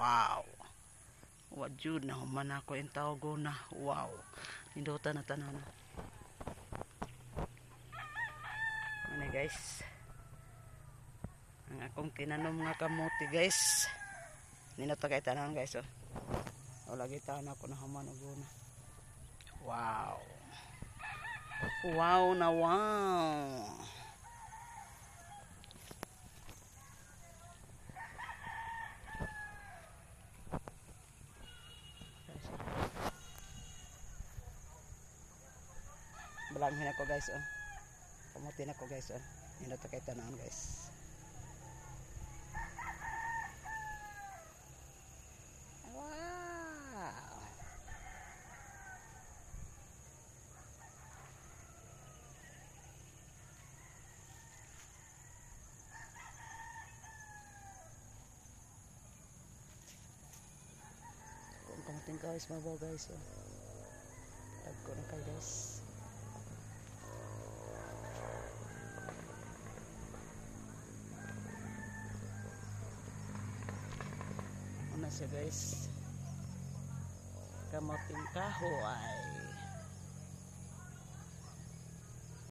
Wow. Wa jud na human ako in tawgo na. Wow. Nindota na tanan. Ano, guys? Ang akong tinanom nga kamote, guys. Nindota kay tanan, guys, oh. O lagi taon ako na human og guna. Wow. Wow na wow. Balanghin ako, guys, oh. Kamote na ko, guys, oh. Nindot kay tanan, guys. Wow. Kung kamuting guys, mabaw, guys, oh. Tagko na kay, guys. Una siya, guys. Kamuting kahoy.